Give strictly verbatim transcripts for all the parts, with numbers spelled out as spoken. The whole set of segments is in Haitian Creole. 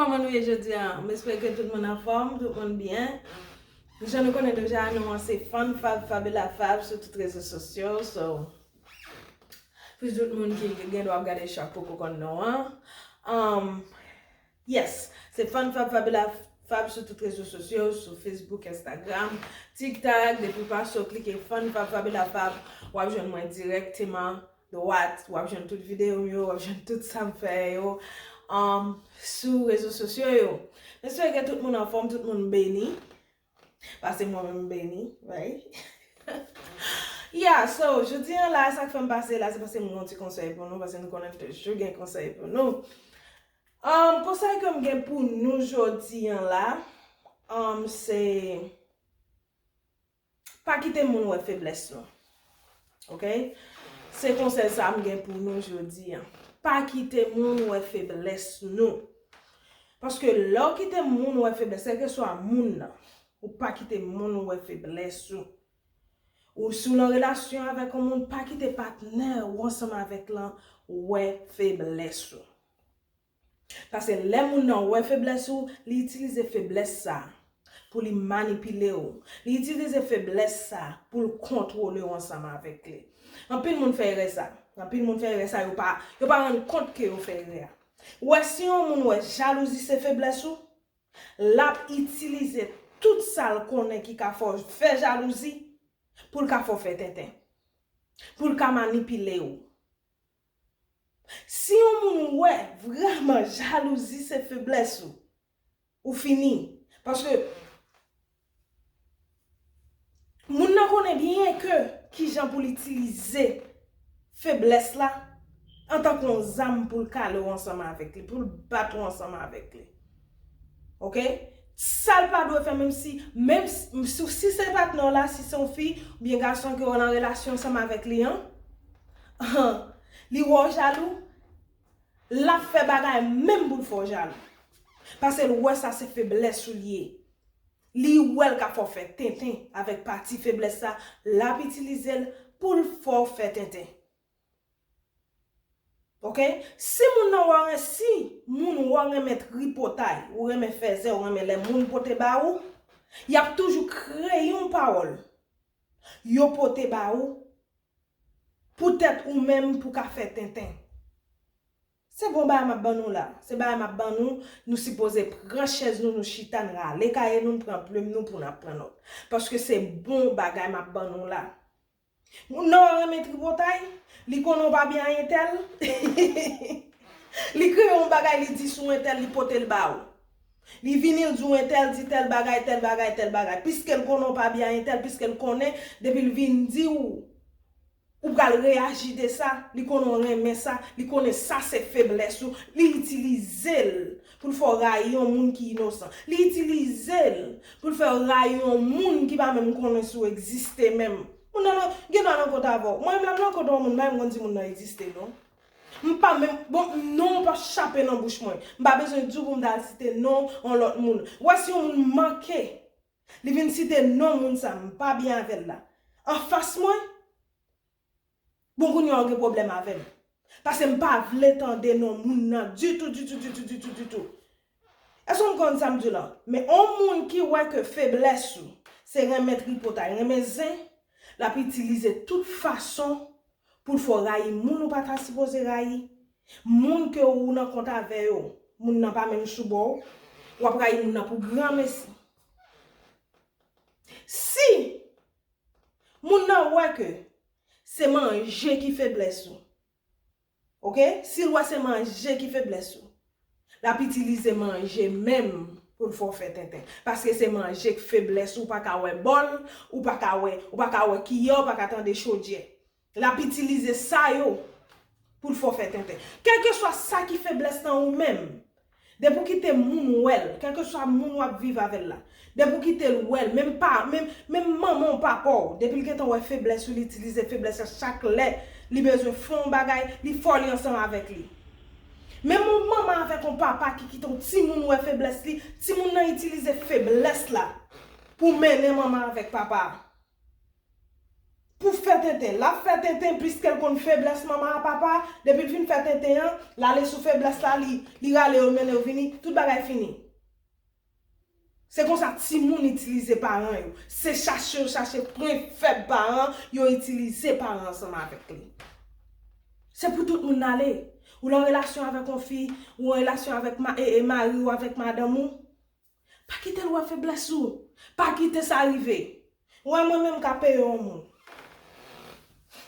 Kòman nou ye jodi a? M espere ke tout moun anfòm, tout moun byen. Jan nou konnen deja, non an se Fann Fab Fabiola Fab sou tout rezo sosyo. So, pou tout moun ki gen dwa ap gade chak poko konn non an. Um, yes, se Fann Fab Fabiola Fab sou tout rezo sosyo, sou Facebook, Instagram, TikTok. Depi w pase w klike Fann Fab Fabiola Fab, w ap jwenn mwen dirèkteman dwat, w ap jwenn tout videyo m yo, w ap jwenn tout sa m fè yo, um, sou rezo sosyo yo. M espere ke tout moun anfòm, tout moun beni. Paske mwen menm m beni, right? Yeah, so, jodi an la, sa k fè m pase la, se paske m gen yon ti konsèy pou nou, paske nou konnen m toujou gen konsèy pou nou. Um, konsèy ke m gen pou nou jodi an la, um, se pa kite moun wè feblès nou. Ok? Se konsèy sa m gen pou nou jodi an. Pa kite moun wè feblès nou. Paske lè w kite moun wè feblès, kèlkeswa moun nan, ou pa kite moun wè feblès ou. Ou si w nan relasyon avèk yon moun, pa kite patnè ou ansanm avèk lan wè feblès ou. Paske lè moun nan wè feblès ou, li itilize feblès sa pou li manipile w. Li itilize feblès sa pou l kontwole w ansanm avèk li. Anpil moun fè erè sa. Anpil moun fè erè sa, yo pa, yo pa rann kont ke yo fè erè a. Ou wè, si yon moun wè jalouzi se feblès ou, l ap itilize tout sa l konnen ki ka fè w fè jalouzi pou l ka fè w fè tenten. Pou l ka manipile w. Si yon moun wè vrèman jalouzi se feblès ou, ou fini. Paske moun nan konnen byen ke kijan pou l itilize feblès la antanke yon zam pou l kale w ansanm avèk li, pou l bat ou ansanm avèk li. Ok? Sa l pa dwe fè, menm si, menm si, si, si se patnè w la, si se yon fi oubyen gason ke w nan relasyon ansanm avèk li an, li wè w jalou, l ap fè bagay menm pou l fè w jalou. Paske l wè sa se feblès ou li ye. Li wè l ka fè w fè tenten avèk pati feblès sa, l ap itilize l pou l fè w fè tenten. Ok? Si moun nan wè w, si moun wè w renmen tripotay, ou renmen fèzè, ou renmen lè moun pote ba ou, y ap toujou kreye yon pawòl. Yo pote ba ou, poutèt ou menm pou ka fè tenten. Se bon bagay m ap ban nou la. Se bagay m ap ban nou, nou sipoze pran chèz nou, nou chita, n rale kaye nou, n pran plim nou pou n ap pran nòt. Paske se bon bagay m ap ban nou la. Moun nan renmen tripotay, li konnen w pa byen ak entèl. Li kreye yon bagay, li di sou entèl, li pote l ba ou. Li vini, l di w entèl, di tèl bagay, tèl bagay, tèl bagay. Piske l konnen w pa byen ak entèl, piske l konnen, depi l vin di w, ou pral reyaji de sa, li konnen w renmen sa, li konnen sa se feblès ou, li itilize l pou l fè w rayi yon moun ki inosan. Li itilize l pou l fè w rayi yon moun ki pa menm konnen si w egziste menm. Moun nan gen dwa nan kont avè w. Mwen menm lè m nan kont yon moun, m pa menm konn si moun nan egziste non. M pa menm, bon, non pa chape nan bouch mwen. M pa bezwen di w pou m ta al site non yon lòt moun. Ou wè si yon moun manke, li vin site non moun sa, m pa byen avè l la. Anfas mwen, bon, kounye a w gen pwoblèm avè m. Paske m pa vle tande non moun nan ditou, ditou, ditou, ditou, ditou. Èske w konn sa m di w la? Men yon moun ki wè ke feblès ou se renmen tripotay, renmen zen, l ap itilize tout fason pou l fè w rayi moun ou pa ta sipoze rayi, moun ke ou nan kont avè yo, moun nan pa menm sou bò w, w ap rayi moun nan pou granmesi. Si moun nan wè ke se manje ki feblès ou, ok? Si l wè se manje ki feblès ou, l ap itilize manje menm pou l fè w fè tenten. Paske se manje k feblès ou, ou pa ka wè bòl, ou pa ka wè, ou pa ka wè kiyè, ou pa ka tande chodyè. L ap itilize sa yo pou l fè w fè tenten. Kèlkeswa sa ki feblès nan ou menm, depi w kite moun wè l, kèlkeswa moun w ap viv avè l la, depi w kite l wè l, menm pa, menm, menm manman w, papa w, depi l gentan wè feblès ou, li itilize feblès la chak lè li bezwen fè yon bagay, li fè w li ansanm avèk li. Menm yon manman avèk yon papa ki kite yon timoun wè feblès li, timoun nan itilize feblès la pou mennen manman avèk papa a. pou fè tenten. L ap fè tenten pliske l konn feblès manman a papa. Depi l fin fè tenten an, l ale sou feblès la, li, li rale yo, mennen yo vini, tout bagay fini. Se konsa timoun itilize paran yo. Se chache yo chache pwen fèb paran, yo itilize paran ansanm avèk li. Se pou tout moun ale. Ou nan relasyon avèk yon fi, ou an relasyon avèk ma, e, e mari ou avèk madanm ou. Pa kite l wè feblès ou. Pa kite sa rive. Ou wè mwen menm ka peye yon moun.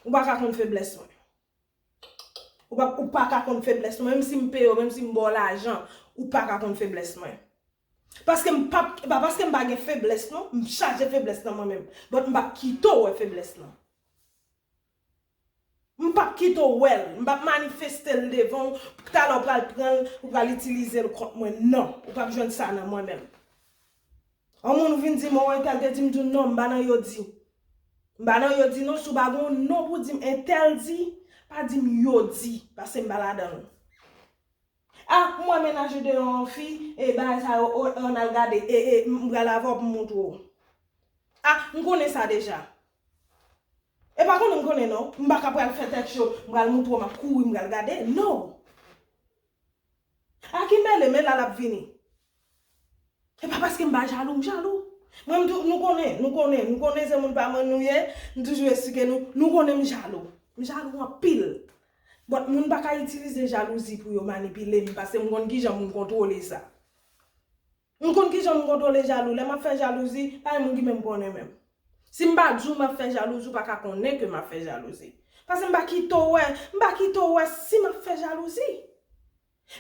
Ou pa ka konn feblès mwen. Ou pa, ou pa ka konn feblès mwen. Menm si m peye w, menm si m ba w lajan, ou pa ka konn feblès mwen. Paske m p ap, e pa paske m pa gen feblès non, m chaje feblès nan mwen menm. But m p ap kite w wè feblès lan. M p ap kite w wè l. M p ap manifeste l devan w. Talè w pral pran l, ou pral itilize l kont mwen. Non, ou p ap jwenn sa nan mwen menm. Yon moun vin di m, o, entèl te di m, di w non, m pa nan yo di. M pa nan yo di non, si w pa gen yon non pou di m, entèl di, pa di m yo di, paske m pa ladan l. A, m wè menaj ou deyò an fi, e bagay sa yo, o, ann al gade, e, e, m pral avè w pou m montre w. A, m konnen sa deja. E pa konnen m konnen non, m pa ka pral fè tèt cho, m pral montre w, m ap kouri, m pral gade, non. A ki mele, men la l ap vini. E pa paske m pa jalou, m jalou. Mwen, m tou, nou konnen, nou konnen, nou konnen se moun pa mwen nou ye, m toujou esplike nou, nou konnen m jalou. M jalou anpil. But moun pa ka itilize jalouzi pou yo manipile m, paske m konn kijan pou m kontwole sa. M konn kijan m kontwole jalou. Lè m ap fè jalouzi, pa gen moun ki menm konnen menm. Si m pa di w m ap fè jalouzi, ou pa ka konnen ke m ap fè jalouzi. Paske m pa kite w wè, m pa kite w wè si m ap fè jalouzi.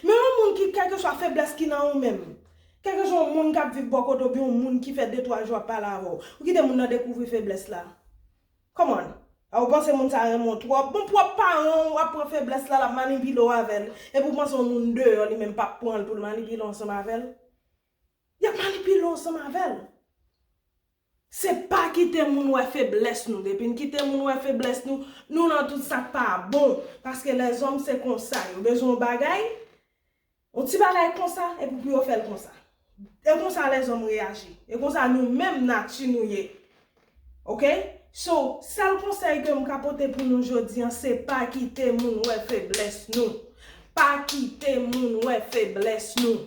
Men yon moun ki, kèlkeswa feblès ki nan ou menm, kèlkeswa yon moun k ap viv bò kote w, oubyen yon moun ki fè de twa jou ap pale avè w, ou kite moun nan dekouvri feblès la. Come on. A, ou panse moun sa renmen w twòp? Bon, pwòp paran w ap pran feblès la, l ap manipile w avè l. Epi ou panse yon moun deyò li menm p ap pran l pou l manipile w ansanm avè l? Y ap manipile w ansanm avè l. Se pa kite moun wè feblès nou. Depi n kite moun wè feblès nou, nou nan tout sa k pa bon. Paske lèzòm se konsa. Yo bezwen yon bagay, yon ti bagay konsa, epi pou yo fè l konsa. E konsa lèzòm reyaji. E konsa nou menm nati nou ye. Oke? So, sèl konsèy ke m ka pote pou nou jodi an, se pa kite moun wè feblès nou. Pa kite moun wè feblès nou.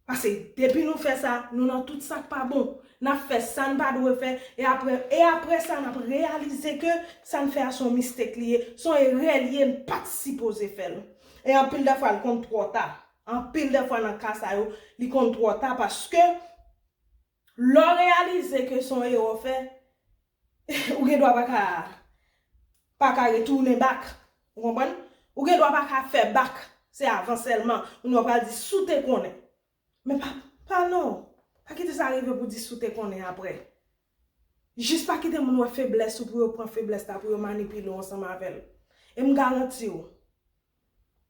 Paske depi nou fè sa, nou nan tout sa k pa bon. N ap fè sa n pa dwe fè, e apre, e apre sa, n ap reyalize ke sa n fè a se yon mistake li ye, se yon erè li ye, n pa t sipoze fè l. E anpil de fwa, l konn twò ta. Anpil de fwa, nan ka sa yo, li konn twò ta, paske lè w reyalize ke se yon erè w fè, ou gen dwa pa ka, pa ka retounen back. Ou konprann? Ou gen dwa pa ka fè back. Se avan sèlman. Moun yo pral di, "Si w te konnen." Men pa, pa non. Pa kite sa rive pou di, "Si w te konnen" apre. Jis pa kite moun wè feblès ou pou yo pran feblès la, pou yo manipile w ansanm avè l. E m garanti w,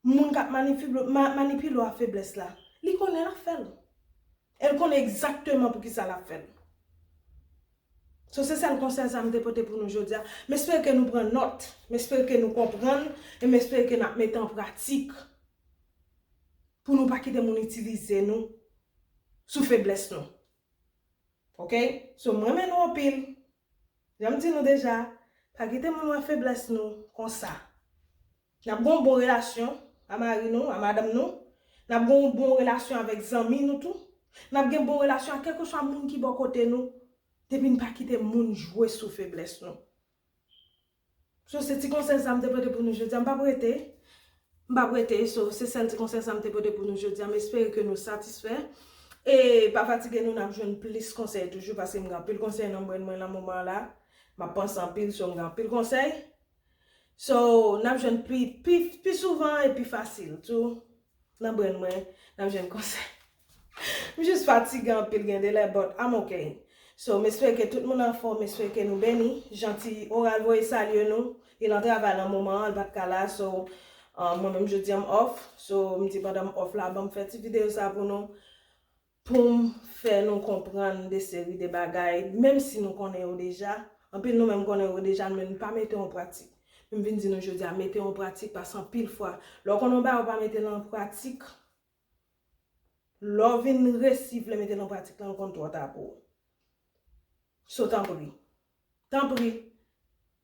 moun k ap manipile, ma, manipile w ak feblès la, li konnen l ap fè l. E l konnen egzakteman poukisa l ap fè l. So, se sèl konsèy sa m te pote pou nou jodi a. M espere ke nou pran nòt, m espere ke nou konprann, e m espere ke n ap mete an pratik pou nou pa kite moun itilize nou sou feblès nou. Oke? So, m renmen nou anpil. Jan m di nou deja, pa kite moun wè feblès nou konsa. N ap gen yon bon relasyon a mari nou, a madanm nou. N ap gen yon bon relasyon avèk zanmi nou tou. N ap gen bon relasyon ak kèlkeswa moun ki bò kote nou. Depi n pa kite moun jwe sou feblès nou. So, se ti konsèy sa m te pote pou nou jodi a. M p ap rete. M p ap rete. So, se sèl ti konsèy sa m te pote pou nou jodi a. M espere ke nou satisfè. E pa fatige nou, n ap jwenn plis konsèy toujou, paske m gen anpil konsèy nan brenn mwen nan moman la. M ap panse anpil, so m gen anpil konsèy. So, n ap jwenn pi, pi, pi souvan e pi fasil tou. Nan brenn mwen, n ap jwenn konsèy. M jis fatige anpil gen de lè, but I'm okay. So, m espere ke tout moun anfòm, m espere ke nou beni. Janti Oral voye salye nou. Li nan travay nan moman an, li pa t ka la. So, uh, mwen menm jodi a m off. So, m di pandan m off la, ban m fè ti videyo sa pou nou. Pou m fè nou konprann de seri de bagay, menm si nou konnen yo deja, anpil nou menm konnen yo deja, men nou pa mete yo an pratik. Men m vin di nou jodi a, mete yo an pratik, paske anpil fwa, lè w konnen yon bagay ou pa mete l an pratik, lè w vin resi vle mete l an pratik la, l konn twò ta pou ou. So, tanpri. Tanpri,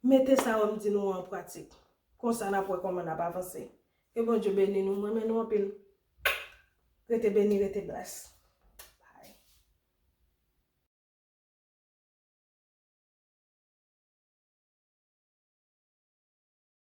mete sa yo m di nou an pratik. Konsa n ap wè kòman n ap avanse. Ke Bondye beni nou. M renmen nou anpil. Rete beni, rete bless.